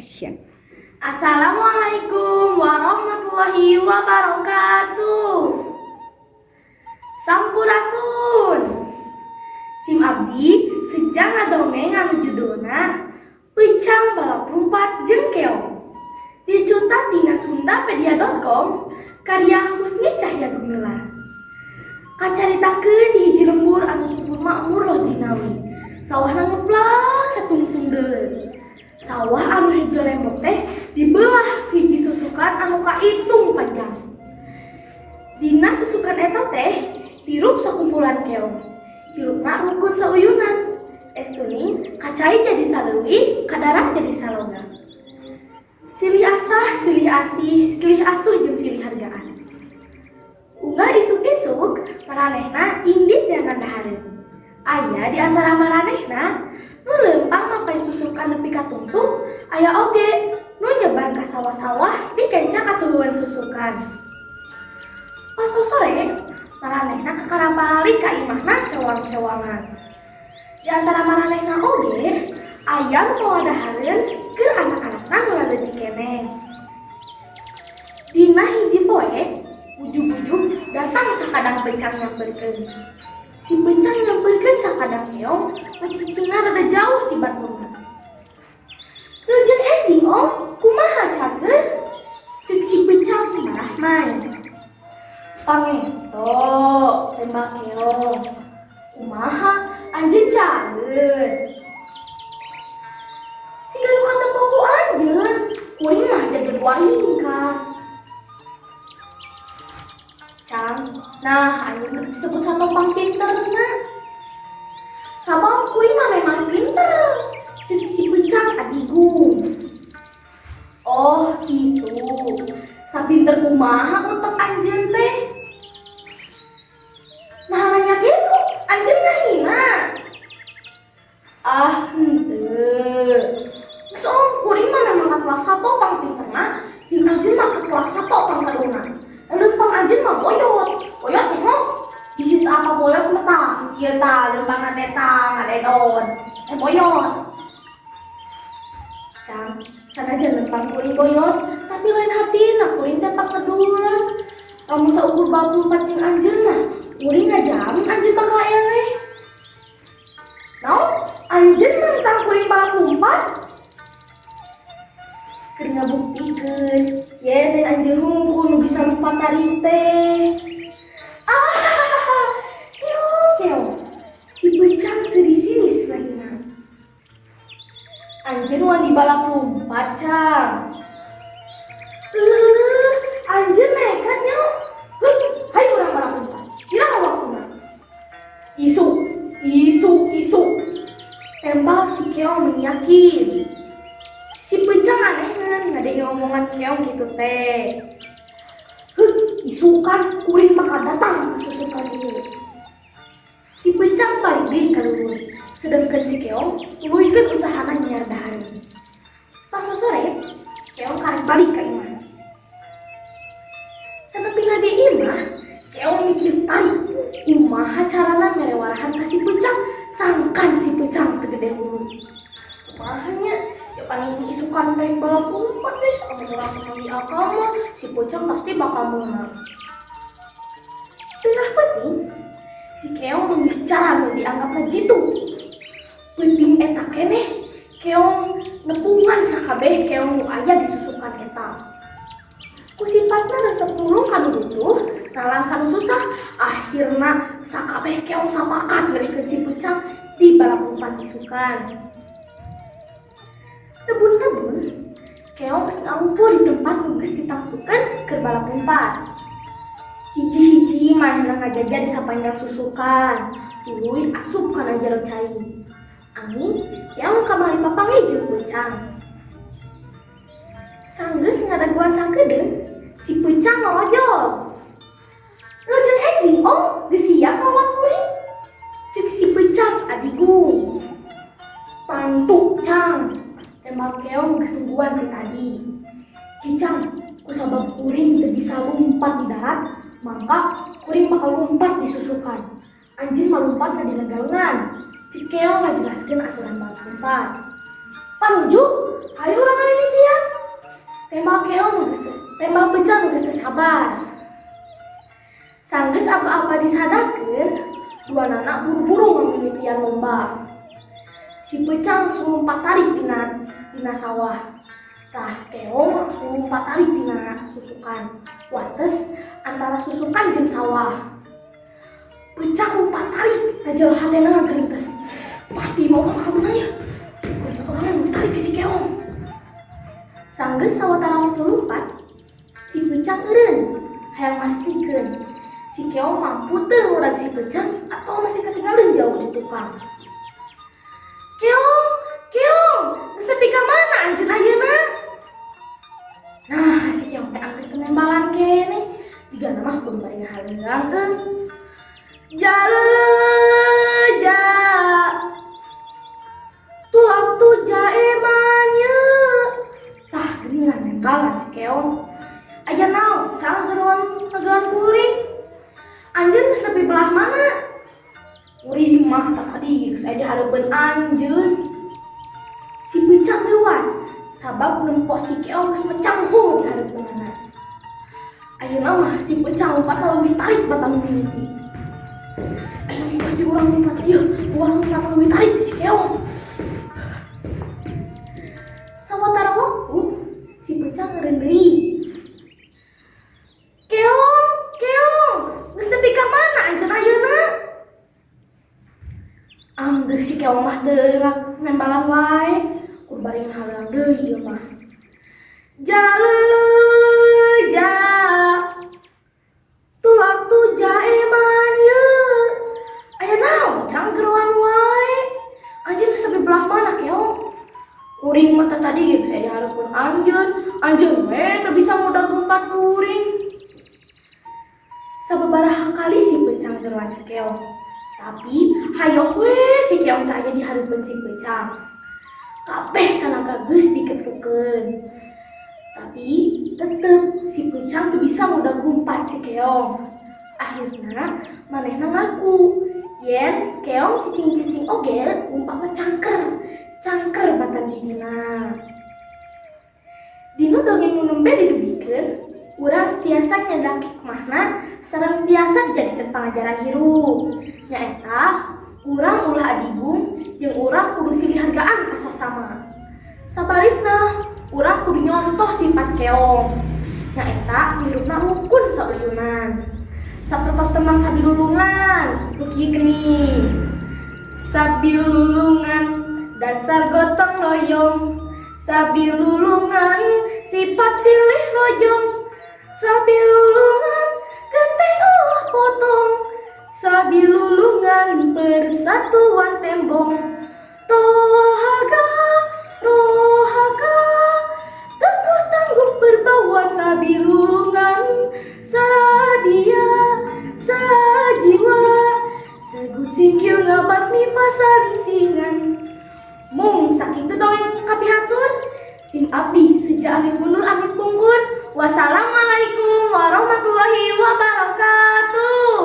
Action. Assalamualaikum warahmatullahi wabarakatuh. Sampurasun. Sim abdi sejang ngadongeng anu judulna Peucang Balap Lumpat jeung Keong. Dicutat tina sundapedia.com, karya Husni Cahya Gumilar. Kacaritakeun di hiji lembur anu subur makmur loh jinawi. Sawahna ngeplak satungtung deuleu. Sawah anu hejo lembok teh dibelah hiji susukan anu kaitung panjang. Dina susukan eta teh hirup sakumpulan keong. Hirupna rukun sauyunan. Estuning ka cai jadi saleuwi, ka darat jadi saloga. Silih asah, silih asih, silih asuh jeung silih hargaan. Unggal isuk-isuk, maranehna indit neangan dahareun. Aya di antara maranehna nu leumpang mapay susukan nepi ka tungtung, aya oge nu nyebar ka sawah-sawah di kenca katuhuan susukan. Pas sosore, maranehna kakara balik ka imahna sewang-sewangan. Di antara maranehna oge, aya nu mawa dahareun keur anak-anakna nu laleutik keneh. Dina hiji poe, ujug-ujug datang sakadang peucang nyamperkeun. Si peucang nyamperkeun sakadang keong nu cicingna rada jauh ti baturna. "Wilujeng enjing, Om, kumaha cageur?" ceuk si peucang marahmai. "Pangesto," tembal keong. "Kumaha anjeun cageur?" "Siga nu katempo ku anjeun, kuring mah jaga waringkas." "Cang, nah anjeun disebut sato pangpinterna." "Sabab kuring mah memang pinter," ceuk si peucang adigung. "Oh kitu, sapinter kumaha utek anjeun teh?" "Nah, nanya kitu, anjeun ngahina." "Ah henteu. Geus, Om, kuring mah memang ka kelas sato pangpinterna, jeung anjeun mah ka kelas sato pangteruna. Leumpang anjeun mah boyot, boyot nyaho? Bisi teu apal boyot mah tah, kieu tah leumpangna teh tah ngadedon. Eh, boyot. Cang, sanajan leumpang kuring boyot, tapi lain hartina kuring teh pangkedulan. Lamun saukur balap lumpat jeung anjeun mah, kuring ngajamin anjeun bakal eleh." "Naon? Anjeun nentang kuring balap lumpat?" "Keur ngabuktikeun yen lain anjeun hungkul nu bisa lumpat tarik teh." "Ah, keong, keong." Si peucang seuri sinis ngahina. "Anjeun wani balap lumpat, Cang?" "Leuh, anjeun nekat nya. Heuh, hayu urang balap lumpat. Iraha waktuna?" "Isuk, isuk, isuk," tembal si keong meni yakin. Si peucang aneheun ngadenge omongan keong kitu teh. "Heuh, isukan kuring bakal datang ka susukan ieu." Si peucang balik deui ka luhur, sedengkeun si keong nuluykeun usahana nyiar dahareun. Pas sosore, si keong karek balik ka imah. Sanepina di imah, keong mikir tarik kumaha carana mere warahan ka si peucang sangkan si peucang teu gede hulu. Kumaha nya? Ya paling isukan rek balap lumpat deh. Amun urang menang di akal mah si peucang pasti bakal meunang. Tengah peuting, si keong manggih cara nu dianggapna jitu. Peuting eta keneh, keong nepungan sakabeh keong nu aya di susukan eta. Ku sifatna resep nulung ka nu butuh, nalang ka nu susah, akhirna sakabeh keong sapakat ngelehkeun si peucang di balap lumpat isukan. Rebun-rebun, keong geus ngalumpul di tempat nu geus ditangtukeun keur balap lumpat. Hiji-hiji manehna ngajaja di sapanjang susukan, tuluy asup kana jero cai. Anging, keong kamari papanggih jeung peucang. Sanggeus ngadaguan sakedeung, si peucang ngorojol. "Wilujeng enjing, Om, geus siap ngalawan kuring?" ceuk si peucang adigung. "Tangtu, Cang," tembal keong geus nungguan ti tadi. "Kicang, kusabab kuring teu bisa lumpat di darat, mangka kuring bakal lumpat di susukan. Anjeun mah lumpatna di legalengan," ceuk keong ngajelaskeun aturan balap lumpat. "Panuju, hayu urang ngamimitian." Tembak keong nu geus teu, tembak peucang nu geus teu sabar. Sanggeus apa-apa disadakeun, duanana buru-buru ngamimitian lomba. Si peucang langsung lompat tarik dina dina sawah. Tah, keong langsung lompat tarik dina susukan. Wates antara susukan jeung sawah. Peucang lompat tarik, ngajelo hatena ngageringtes. Pasti mau urang bakal menang ya. Lompat urang nu tarik si keong. Sanggeus sawatara waktu lompat, si peucang eureun hayang mastikeun si keong mampu teu ngurag si peucang atau masih ketinggalan jauh di tukang. Keong, keong, geus nepi ka mana anjeun ayeuna? Nah, si keong teh angker teu nembalan keneh. Jigana mah kudu bari ngahaleuang euy. Jaleleja tulak tuja eman ye. Tah, geuningan nembalan si keong. Aya naon cang geruan geruan kuring? Anjeun geus nepi belah mana? Kuring mah tah tadi geus aya di hareupeun anjeun. Si peucang leuwas sabab nempo si keong geus mecang ho di hareupeunana. Ayeuna mah si peucang lompatna leuwih tarik batan nu mimiti. Ayo pasti urang lompat ieu, urang lompat leuwih tarik ti si keong. Sawatara waktu si peucang ngeureun deui. Keong, keong, geus nepi ka mana anjeun ayeuna? Angger si keong mah teu nembalan wae, kur bari ngahaleuang deui ieu mah. Jaleleja tulak tuja eman ye. Aya naon cang geruan wae? Anjeun geus nepi belah mana, keong? Kuring mah tadi geus aya di hareupeun anjeun, anjeun we teu bisa ngudag lumpat kuring. Sababaraha kali si peucang geruan si keong. Tapi hayoh we si keong teh aya di hareupeun si peucang. Kabeh tanaga geus diketrukeun. Tapi tetep si peucang teu bisa ngudag lumpat si keong. Akhirna manehna ngaku yen keong cicing-cicing oge lumpatna cangker, cangker batan bibina. Dinu dongeng nu nembe didugikeun, urang tiasa nyandak hikmahna sareng tiasa dijadikeun pangajaran hirup. Nyaeta urang ulah adigung jeung urang kudu silih hargaan ka sasama. Sabalikna, urang kudu nyontoh sifat keong. Nyaeta hirupna rukun sauyunan. Sapertos tembang sabilulungan, nu kieu geuning. Sabilulungan dasar gotong royong, sabilulungan sifat silih rojong, sabilulungan genteng ulah potong, sabilulungan persatuan tembong. Tohaga rohaga teguh tangguh berbawa sabilulungan, sadia sajiwa segut singkil ngabasmi pasaling singan. Mung sakitu dongeng kapihatur, sim abdi seja amit mundur amit pungkur. Wassalamualaikum warahmatullahi wabarakatuh.